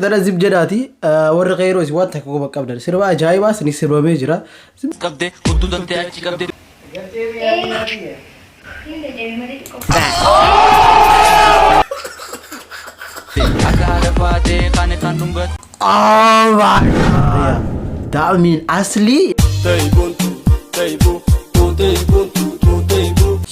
Dara zib jedhaati warri qeeroo waan takka quba qabdan sirba ajaa'ibaa isin sirbamee jira. Qabde hudduu dantee achi qabde. Akka haadha faatee kan kan dhungatu. Oh my God. That mean asli.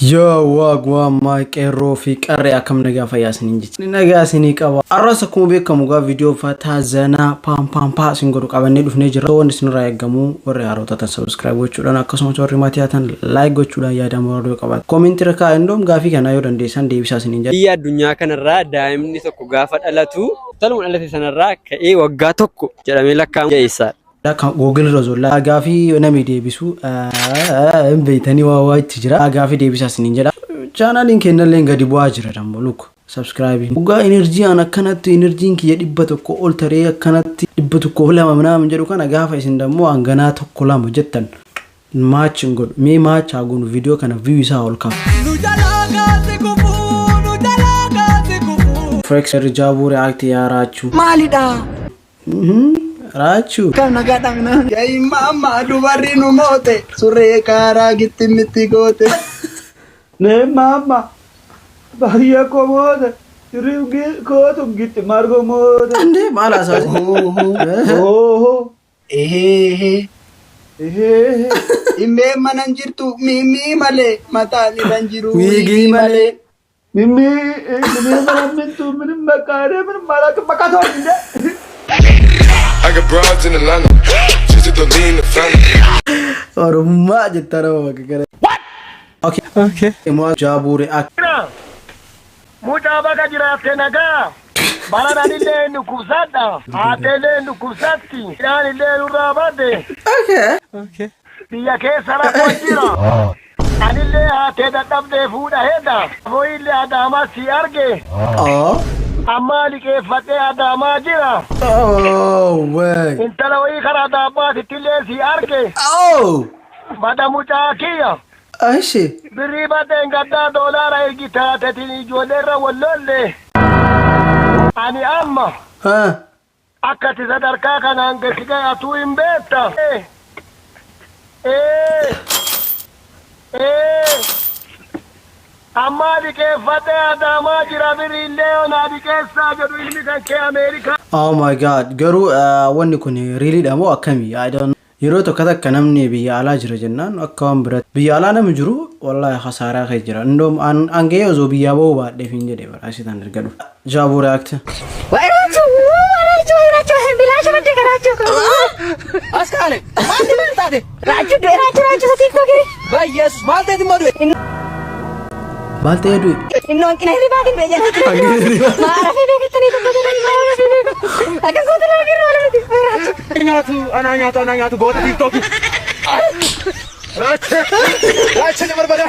Yoo wagwaa qeerroo fi qarree akkam nagaa fayyaa isiniin jecha. Nagaa isinii qaba. Arras akkuma beekamu gaa viidiyoo fataa zanaa paam paam paa isin godhu qabannee dhufnee jirra. Wanni isinirraa eegamu warri haarota ta'an subscribe gochuudhaan akkasumas warri maatii taatan like gochuudhaan yaada muraaduu qabaatu. Koomentii irra kaa'aa indoom gaafii kanaa yoo dandeessan deebisaa isiniin jedha. Biyya addunyaa kanarraa daa'imni tokko gaafa dhalatu taluma dhalate sanarraa ka'ee waggaa tokko jedhamee lakkaa'amu eessaadha. Kan Google irra osoo gaafii namni deebisu hin beektanii waa waa itti jira. Gaafii deebisaa isiniin jedha. Chaanaaliin kennallee gadi bu'aa jira dammoo look. Subscribe. Dhugaa enerjii an akkanatti enerjiin kiyya 100 ol taree akkanatti 102 minaamin jedhu kana gaafa isin dammoo hanganaa 1 2 jettan match hin godhu. Mee match haa goonu viidiyoo kana view isaa ol kaa'u. Frex Jaabuu react yaa raachuu. Maalidha? Raachuu. Kan nagaa dhaqna. Yaa'imma amma dubarri nu moote surree kaaraa gittimitti goote. Neemma amma baay'ee koo moote sirrii kootu gitti margo moote. Ande maal haasa'aa? Oohoo. Ehee. Ehee. Dhimmee mana hin jirtu mimmii malee mataan irra hin jiru Wiigii malee. Mimmi mimmi mana mintu minim bakka minim malak bakka toon inde. I got broads in Atlanta, just to lean the family. Oromummaa jettaa nama bakka kana. Okay. Okay. Immoo Jaabuu react. Mucaa baga jiraatte nagaa. Baranaan illee hin dhukkubsadha. Haatee hin dhukkubsatti. Midhaan illee nurraa badde. Okay. Biyya keessa rakkoo jira. Anillee haatee dadhabdee fuudha hedda. Fooyillee Adaamaa si arge. Oh. Ammaa liqeeffadhee Adaamaa jira. Oh, way. Intala wayii karaa Adaamaatitti illee si arge. Oh. Bada mucaa kiyya. Ashi. Birrii baddeen gaddaa doolaara ergi taatetiin ijoollee irra wallolle. Ani amma Ha. akka ati sadarkaa kanaan gadi ga'atuu hin beekta. Ee. Ee. Ammaa liqeeffadhee Adaamaa jira birrii illee onaa liqeessaa jedhu ilmi kan kee Ameerikaa. Oh my God. Garuu wanni kun real dha moo akkamii? I don't know. Yeroo tokko takka namni biyya alaa jira jennaan akka waan biratti. Biyya alaa namni jiru wallahi khasaaraa kee jira. Indoom an gahee osoo biyyaa bahuu baadheef hin jedhe bara asitan erga dhufe. Jaabuu react. Raachuu, raachuu, raachuu, bilaasha madde raachuu. Askaale maal taate? Raachuu du'e raachuu raachuu tiiktookii. Baay'eesus maal ta'eeti immoo du'e? Maal ta'ee du'e? Innoo hanqina hirribaatiin du'e jedha. Maara fi beektanii tokko jedhanii maara fi beeku. Akka goota nama birraa wala miti. Raachuu. Nyaatu anaa nyaatu anaa nyaatu goota tiiktookii. Raachee na barbaada.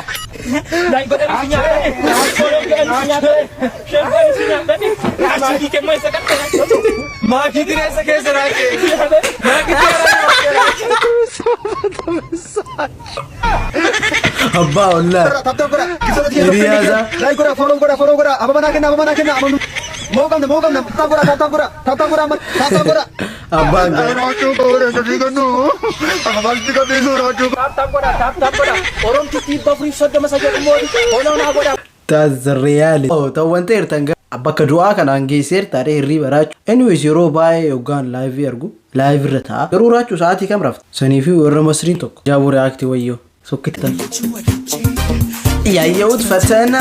Like godhanii si nyaatanii. Follow godhanii si nyaatanii. Share godhanii si nyaatanii. Maakii kemmoo isa qaqqabatu. Maakii direessa keessa raachee. Maakii Abbaa wallahi. Hiriyaa isaa. Like godha, follow godha, follow godha. Ababa naa kenna, ababa naa kenna. Moo qabna, moo qabna. Tap godha, tap godha, tap godha, tap godha. Abbaan ga'e. Raachuu godha, sadii kennu. Ababaa qabeessu raachuu. Tap tap godha tap tap godha. Oromti 430 isa jedhu immoo follow naa godha. That's the reality. Oh, ta'u wanta eertan bakka du'aa kanaan geesseerta dhee hirriiba raachuu. Anyways, yeroo baay'ee yoggaan live argu live irra ta'a. Garuu raachuu sa'aatii kam rafta? Sanii fi warra Masriin tokko. Jaabuu react wayyoo. Sokkitan. ያየሁት ፈተና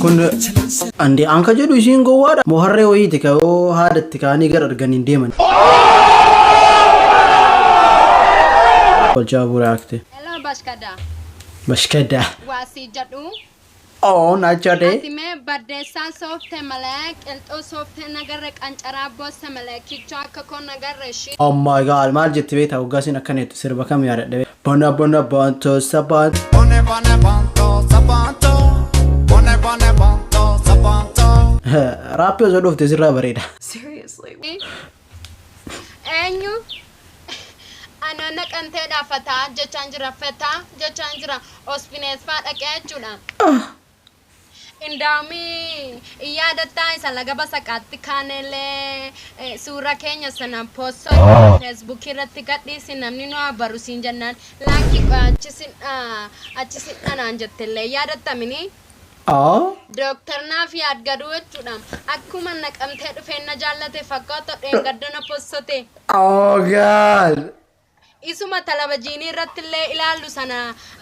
kun ande anka jedhu isiin gowwaadha. Moo harree wayiiti ka yoo haadatti kaanii gara arganiin deeman. Jaabuu react. Hello, Bashkada. Bashkada. Waasii jedhu. Oh, nachade. Ati mee baddeessaan soofte malee qilxuu soofte nagarre qancaraa boosse malee kichoo akka koo nagarre ishii. Oh my God, maal jette beektaa waggaa isin akkana jettu sirba kam yaadadhe? Bona bona bonto sabaan. Bone bone bonto sabanto. Bone bone bonto sabanto. Raappii osoo dhufte sirraa bareeda. Seriously. Eenyu? Anoo naqantee dhaafataa jechaan jira fetaa jechaan jira ospinees faa dhaqee jechuudha. Indaami yaadattaa isa laga basaqaatti kaanellee suura keenya sana poostoo Facebook irratti gadhiisi, namni nu haa baru siin jennaan, laakki achi sin dhanaan jettellee yaadattamini. Dooktar naaf yaad gaduu jechuudha. Akkuma naqamtee dhufeen na jaallate fakkaata, dheengaddana postote. Oh God. Isuma talabajiinii irratti illee ilaallu sana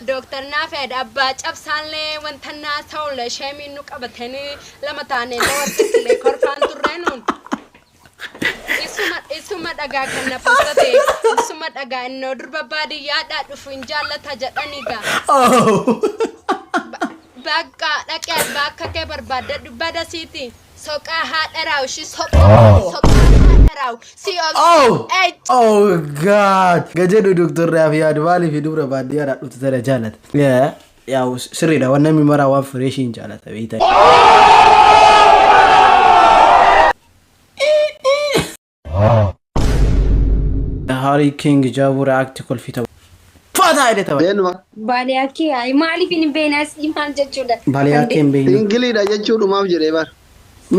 dooktar naaf yaad abbaa cabsaallee wanta naa ta'ulle sheemiin nu qabatanii lama taanee warqillee kolfaan turree nuun. Isuma dhagaa kan na postote, isuma dhagaa innoo durba baadiyyaadhaa dhufu hin jaallata jedhanii gaa. Bakka dhaqee abbaa akka kee barbaadadhu badasiiti. Soqaa haadha ishii, soqaa soqaa haadha si Oh! Oh God! Gajedhu Dooktar Naaf yaadu maaliif dubra baadiyyaadhaa dhuftu tana jaalata? Yaa sirriidha, waan namni maraa waan fresh hin jaalata beektaa. Harry King Jaabuu react kolfii ta'u. Fataa jedhe tapha. Baaliyaakee ayi, maaliif hin beekne asii maal jechuudha? Baaliyaakee hin beeknu. Ingiliidha jechuudhumaaf jedhee bar.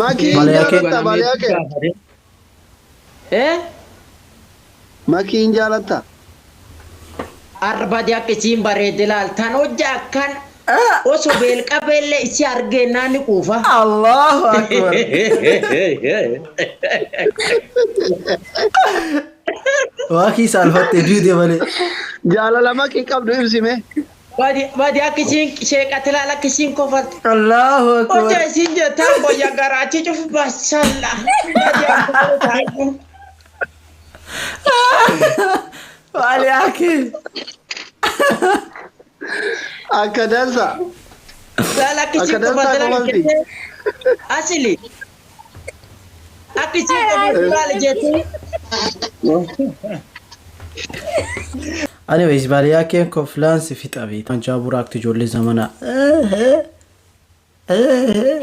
Makii Baaliyaakee. jaalatta baaliyaakee? Eh? Makii hin jaalatta? Arbadi akka isiin bareedde laal, tan hojja akkan osoo beelqabeellee isi argennaan ni quufa. Allahu akbar. Waa kiisa alfattee duute malee. Jaalala makii qabdu ibsime. Badi akka isiin sheeqate laal, akka isiin kofalte. Allahu akbar. Hojja isiin jettaan boyya garaachi cufu basalla. Badi akka Baaliyaakee. Akka dansa. Laal akka isiin Akka dansaa kofalte laal kofalti. jettee. Asili. Akka isiin kofalte laal jettee. Anyways, baaliyaakeen koflaan si fixa beektaa. Jaabuu react ijoollee zamanaa.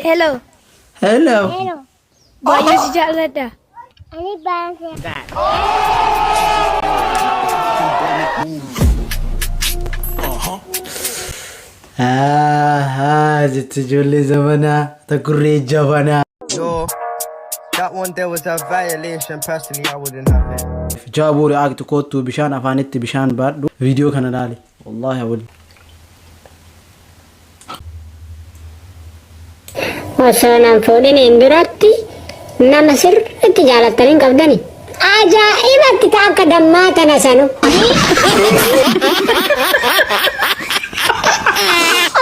Hello. Hello. Baay'ee si jaalladha. Ani baay'ee. Haa jetti ijoollee zamanaa takurree jabanaa. Yo, that one there was a violation. Personally, I wouldn't have it. Jaabuu react kootu bishaan afaanitti bishaan baadhu viidiyoo kana laali. Wallahi awwal. Osoo nan fuudhiniin duratti nama sirriitti jaalattanii hin qabdani. Ajaa'ibatti ta'a akka dammaa tana sanu.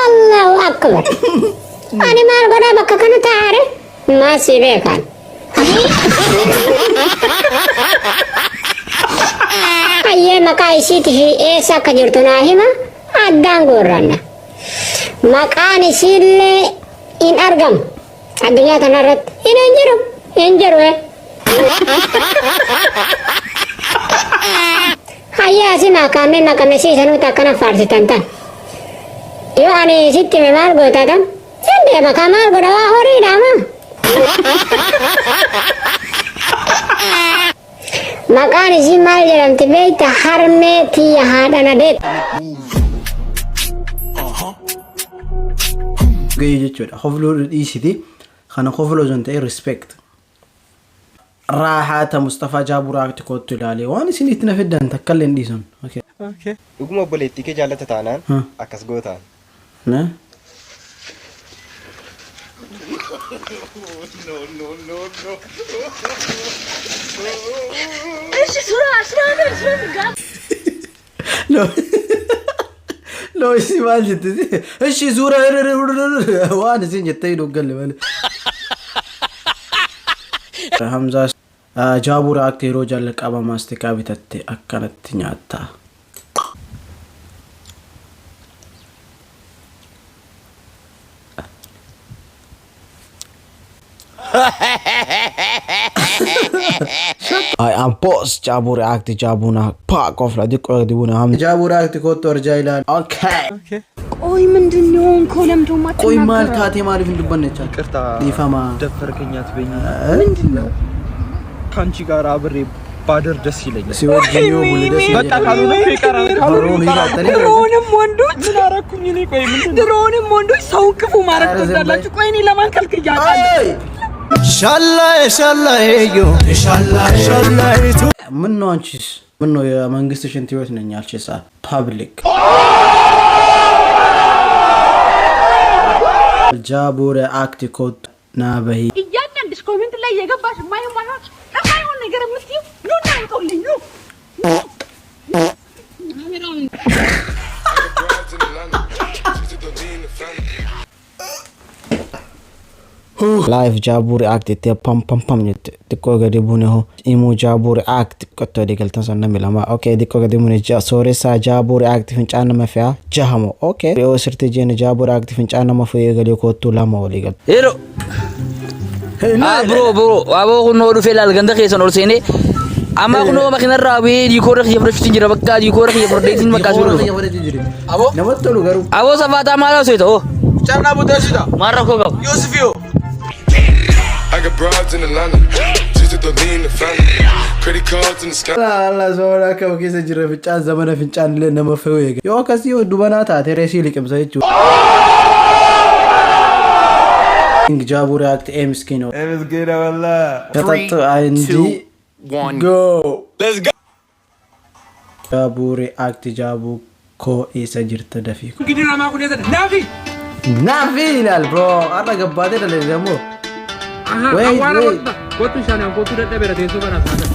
Allahu akbar. Ani maal godhaa bakka kana taa'aare? Maal si beekan? Ayyee, maqaa isiitii fi eessa akka jirtu naa hima, addaan guurranna. Maqaan isiillee hin argamu. Addunyaa kanarratti hin jiru. Hin jiru. Hayyaa, asii maqaamee maqame siisanuuti akkana faarsitan tan. Yoo ani sitti hime maal goota tam? Sin deema kaa, maal godha, waa horiidha maa. Maqaan isii maal jedhamti beekta? Harmee tiyya haadha na deette. Gahee jechuudha. Kofluu dhiisiti. Kana kofluu osoo hin ta'in respect. Raahaata Mustafaa Jaabuu react kootu ilaalee waan isin itti na fiddan takka illee hin dhiisan. Okay. Dhuguma obboleettii kee jaallata taanaan akkas gootaan. Ne? No, no, no. እሺ suuraa suuraa suuraa. No. No, isi maal jette? Ishi suura waan isin jettee hin hoggalle malee. Hamzaa Jaabuu react yeroo jalqaba maastikaa bitatte akkanatti nyaatta. I am boss Jaabuu react Jaabuuna pack of la diqqoo gadi buuna hamza. Jaabuu react kootu arjaa ilaali. Okay. ቆይ ምንድን ነው የሆንከው? ለምንድን ነው Qoy maal የማትናገረው? taatee, maaliif hin dubbanne jechaa? ይቅርታ። Dhiifama. ደፈርከኝ አትበይኝ። ምንድን ነው? ከአንቺ ጋር አብሬ ባድር ደስ ይለኛል። Si wajjin yoo bule ደስ በቃ ካልሆነ እኮ ይቀራል። ካልሆነ Baroo ይቀራል። ድሮውንም ወንዶች ምን አደረኩኝ እኔ? ቆይ ምንድን ነው? ድሮውንም ወንዶች ሰውን ክፉ ማድረግ ኧረ ዝም በይ። ትወዳላችሁ። ቆይ እኔ ለማን ከልክዬ አውቃለሁ? ምን ነው አንቺስ? ምን ነው የመንግስት ሽንት ቤት ነኝ አልሽሳ? Public Jaabuu React ኮት ናበሂ። እያንዳንድሽ comment ላይ የገባሽ የማይሆን የማይሆን ነገር የምትይው ኑ እና ውጡልኝ ኑ። I got broads in Atlanta. Just to lean the family. Live Jaabuu React itti pam pam pam jette xiqqoo gadi buune hoo imuu Jaabuu React qottoo walii galtan san namni lama okay xiqqoo gadi buune sooressaa Jaabuu React fincaan nama fe'aa jahamo okay yoo sirti jeene Jaabuu React fincaan nama fe'ee galee kottuu lama walii galtan. Hello. Ah, bro, bro, aboo kunoo dhufee laal ganda keessan ol seenee amma kunoo makiinarraa bu'ee diikoora kiyya fudhachuutiin jira bakka diikoora kiyya fudhadheetiin bakka asii dhufa. Aboo namatti tolu garuu. Aboo safaataa maal haasofta oo? Carraa buteessita. Maal rakkoo qabu? Yoosifiyoo. I got broads in Atlanta. Just to lean the family. Credit cards and the sky. Alla soora akkam keessa jira fincaan zamana fincaan illee nama fe'u eega. Yoo akkasii yoo dubanaa taate reesii liqimsa jechuudha. Jaabuu React ee miskiin. Miskiina wallaa. Shaxaxxu ayindi go. Let's go. Jaabuu React Jaabuu koo eessa jirta dafii. እንግዲህ namaa kun eessa naafi Naafi ilaal bro har'a gabbaatee dhalate ደግሞ. Wait, wait. Kottu ishaan kottu dadhabeera teessoo kanaaf taatan.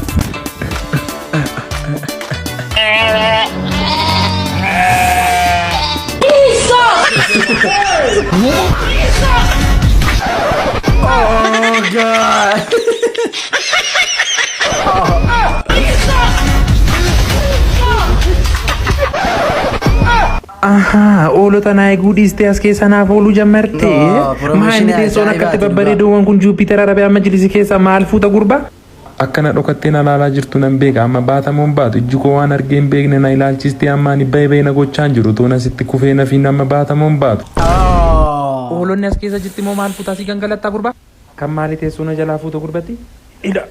Oh God. Ahaa, oolota naa eeguu dhiistee as keessa naaf ooluu jammartee. No, Maal inni teessoon akkatti babbareedoowwan kun Juupiter Arabiyaa Majlisii keessa maal fuuta gurba? Akkana dhokattee na ilaalaa jirtu nan beeka. Amma baatamuun baatu ijji koo waan argee hin beekne na ilaalchistee amma ani bahe bahe na gochaan jiru. Toona sitti kufee na fi nama baatamuun baatu. Oolonni as keessa jirti moo maal fuuta asii gangalattaa gurba? Kan maali teessoo na jalaa fuuta gurbatti? Ila.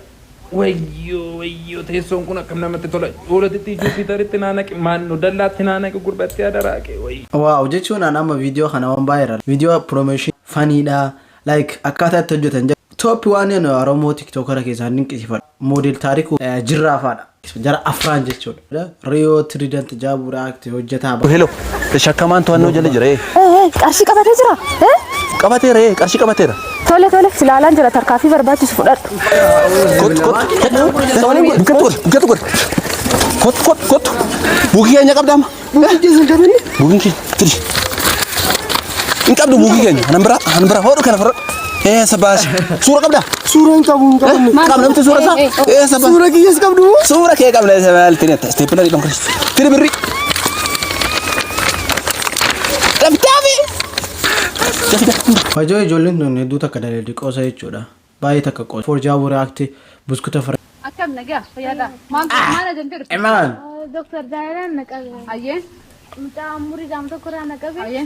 Wayyoo wayyoo, teessoon kun akkam namatti tola. Oolotitti Juupiteritti naa naqi maanno dallaatti naa naqi gurbatti adaraa kee wayyoo. Wow, jechuun an amma viidiyoo kana waan baay'eera. Viidiyoo promotion faniidha. Like akkaataa itti hojjetan. Top waan Oromoo TikTokera keessaa dinqisiifadha. Moodel Taarikuu Jirraa fa'aadha. Jara afraan jechuudha. Riyoo Trident Jaabuu React hojjetaa. Hello, shakkamaan to'annoo jala jira. Qarshii qabatee jira. Qabateera, qarshii qabateera. Tole tole, silaalaan jira, tarkaanfii barbaachisu fudhadhu. Kottu kottu, bukkatti godhi, bukkatti godhi. Kottu kottu kottu. Buukii keenya qabda amma. Buukiin keenya fidi. Hin qabdu buukii keenya. Anan bira, anan bira hodhu kana fudhadhu. Eessa baasi? Suura qabdaa? Suura hin qabu, hin qabu. Qabna miti suura isaa? Eessa baasi? Suura kiyyas qabdu? Suura kee qabna eessa maal tini atta stapler dhon kashi. Tini birri. Daftaafi. Fajoo ijoolleen tun hedduu takka daleeddi qoosa jechuudha. Baay'ee takka qoosa. For Jaabuu React buskuta fara. Akkam nagaa fayyaadha. Maal maal ajajamtee dhufte? Imaan. Doktar Jaalaan na qabe. Ayyee. Mucaa umurii jaam tokko irraa na qabe. Ayyee.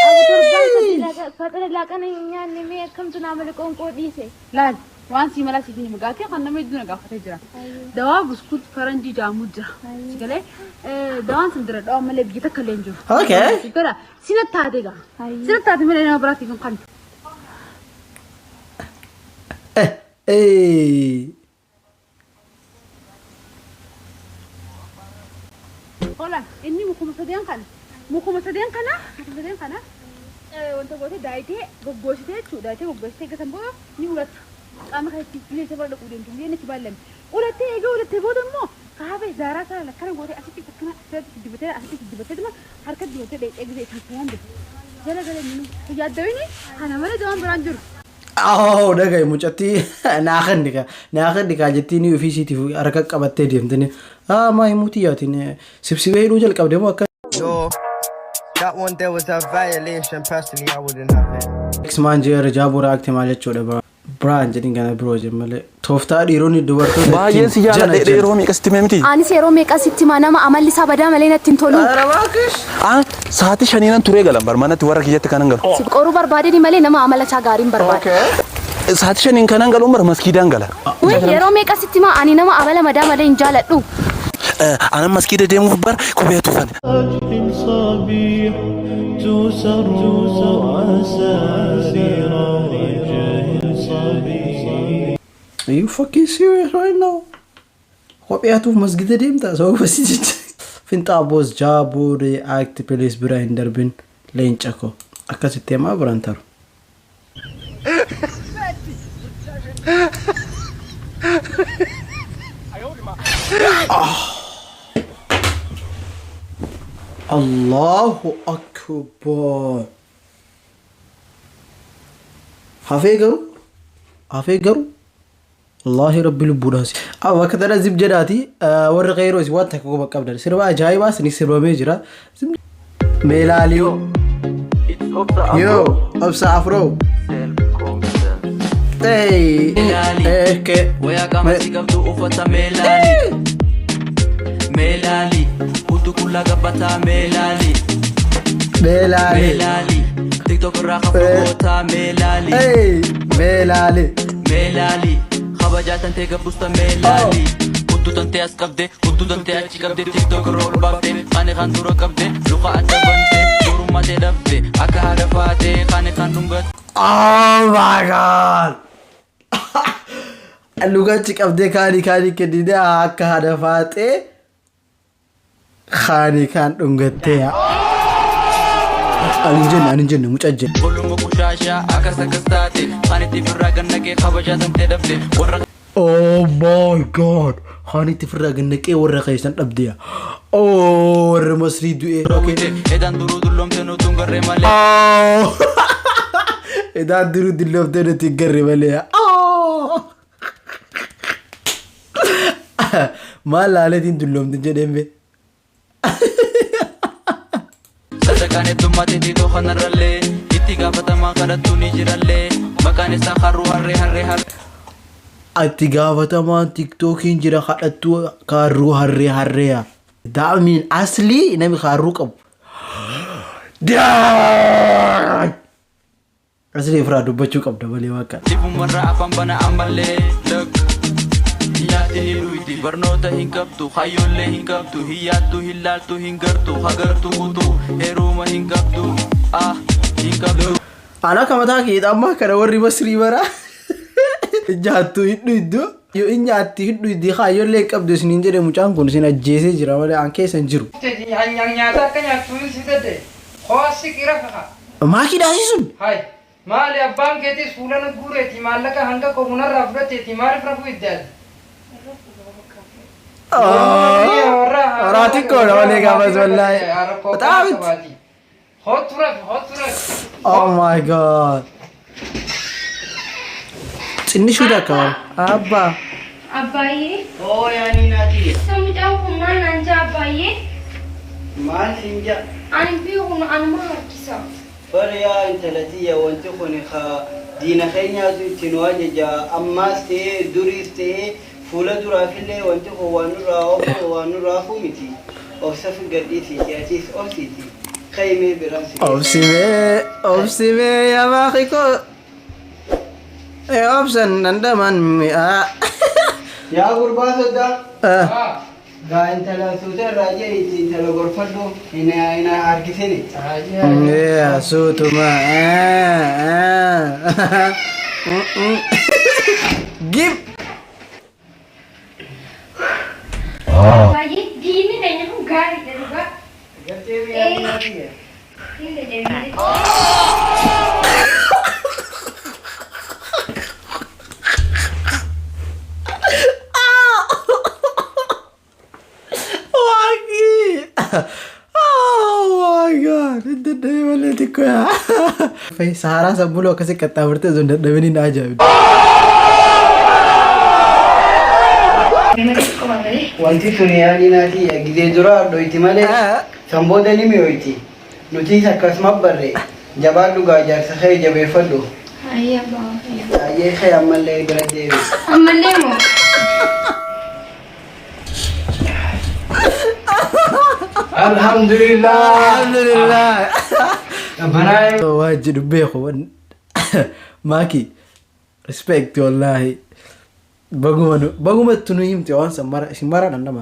Abu torbaan sadii faxira laaqana hin nyaanne mee akkamtu naa malee qoonqoo dhiise. Laal waan sii malaa siif hin gaatee kan nama hedduu na gaafatee jira. Dawaa buskut faranjii jaamuu jira. Sigalee dawaan sun dira dawaa malee biyya takka illee hin jiru. Okay. Sigala sina taate gaa. Sina taate malee nama biraatiif hin qabdu. Eh. Hola, inni mukuma sadeen kana. Mukuma sadeen kana, mukuma sadeen kana wanta gootee daayitee goggoositee jechuudha. Daayitee goggoositee gatan booda ni ulatta. Qaama keetti bineensa bira dhaquu deemtu guyyaan itti baallame. Ulattee egaa ulattee booda immoo kaafee daaraa sana lakkana gootee asitti akkana asirratti dibatee asitti dibatee duma harka dibatee dheedhee gisee isaan fayyaan deemu. Jala jala inni yaaddawini kana malee dawaan biraan jiru. Oh, dhagaye mucattii naa kenni naa kenni kaa jettiin ofii isiitiif harka qabattee deemtini. Ah, maa himuutii yaatiin sibsibee hidhuu jalqabde moo akka. Yo, that one there was a violation. Personally, I wouldn't have it. X-Man JR Jaabuu React maal jechuudha biraan jedhin kana biroo jedhin malee tooftaa dhiironni dubartoota Baay'een si jaalladhe yeroo meeqa sitti himee miti? Anis yeroo meeqa sitti himaa, nama amalli isaa badaa malee natti hin tolu. Aan sa'aatii shaniinan turee galan bar manatti warra kiyyatti kanan galu. Si qoruu barbaadeni malee nama amala isaa gaariin barbaada. Sa'aatii shaniin kanan galu bara maskiidaan gala. Wai yeroo meeqa sitti himaa ani nama amala madaa malee hin jaaladhu. Anan maskiida deemuuf bara kophee tufan. Are you fucking serious right now? Kophee hatuuf masgida deemta sababa si jecha. Finxaa boos jaaboo react please bira hin darbin leenca koo. Akkasitti hamaa biraan taru. Allahu akbar. Hafee garuu hafee garuu wallaahi rabbi lubbuudhaan si. Bakka tana zib jedhaati warri qeeroo isin waan takka quba qabdan sirba ajaa'ibaas ni sirbamee jira. Meelaalii. Yo, Obsa Afro. Hey, eh, Wayaa qaama si qabdu uffata meelaali. Meelaali. Hudduu qullaa gabbataa meelaali. Meelaali. Meelaali. TikTok irraa kafalootaa meelaali. Hey, meelaali. Meelaali. Kabajaa tantee gabbusta meelaali. Hudduu tantee as qabde, hudduu tantee achi qabde, TikTok irra ol baafte, ani kan dura qabde, luka adda bante, durummaa tee dhabde, akka haadha faatee, ani kan dhungatte. Oh my god. Lugachi qabdee kaanii kaanii kennine akka haadha faaxee kaanii kaan dhungattee. Ani hin jenne ani hin jenne mucaa jenne. Oluma qushaashaa akkas akkas taate, kan itti firraa gannaqee kabajaa tantee dhabde, warra Oh my god. Kaan itti firraa gannaqee warra keessan dhabdee. Oh warra Masrii du'ee. Okay. Edaan duruu dulloomte nutuun garree malee. Oh. Edaan duruu dulloomte nuti hin garre malee. Oh. Maal laaleetiin dulloomte jedheen bee. Sadaqaan heddummaate tiitoo kanarrallee itti gaafatamaa kadhattuu ni jirallee maqaan isaa harruu harree harree harree. Itti gaafatamaan tiktookiin jira kadhattuu kaarruu harree harreeya. Daa'imiin aslii nami kaarruu qabu. Daa'im! Aslii ofirraa dubbachuu qabda malee waaqa. Dhibumarraa afaan bana ammallee lak. Nyaati ni dhuydi barnoota hin qabdu hayyoollee hin qabdu hin yaaddu hin laaltu hin gartu hagartu kutu heeruma hin qabdu ah hin qabdu. Ana akka mataa keetii ammaa kana warri Masrii bara nyaattu hin dhuydu. Yoo hin nyaatti hin dhuydi kaayyoollee hin qabdu isiniin jedhe mucaan kun isin ajjeesee jira malee an keessa hin jiru. Nyaata akka nyaattu si dadde. Ho'assi qira fa'a. Maakii daasii sun. Hai. Maali abbaan keetis fuula na guureeti maallaqa hanga komunarraa fudhateeti maaliif rafuu iddaati? Horaa xiqqoodha malee gaafas wallaahi. Bataam itti. Hootu rafi hootu rafi. Oh my god. Xinnishuu takka abbaa. Abbaayee. Oo yaanii naatii. Isa mucaan kun maal naan jaa abbaayee? Maal siin jaa? Ani beeku anuma harkisa. Bar yaa intala tiyya wanti kuni ka diina keenyaatu itti nu ajaja ammaas ta'ee duriis ta'ee fuula duraafillee wanti kun waan nurraa ofu waan nurraa hafu miti obsa fi gadhiisiiti atiis obsiiti ka'i mee biraan si geessa. Obsimee obsimee yaa maakikoo. Ee obsan dhandhaman mi'aa. Yaa gurbaa soddaa. Gaa intala suuta irraa je'iiti intala gorfadhu hin hin harkisini. Yeah, suutuma. Gib. Baay'ee diinni keenya kun gaariidha dhugaa. Gartee biyyaa biyya. Hin deddeebiin. Waaqii. Oh my god. Hin dadhabee malee xiqqoo yaa. Saharaa sammuu akkasii qaxxaamurtee osoo hin dadhabin hin ajaa'ibu. Wanti tuni yaani naati gizee dura dhoyti malee san booda ni mi'ooyti. Nutiis akkasuma barre jabaadhu gaa jaarsa kee jabeeffadhu. Hayyee abbaa waaqayyo. Hayyee kee ammallee bira deebi. Ammallee moo? Alhamdulillah. Alhamdulillah. Waan jedhu beeku. Maaki. Respect, wallaahi. Baguma nu bagumatti nu himte waan san mara isin mara dhandhama.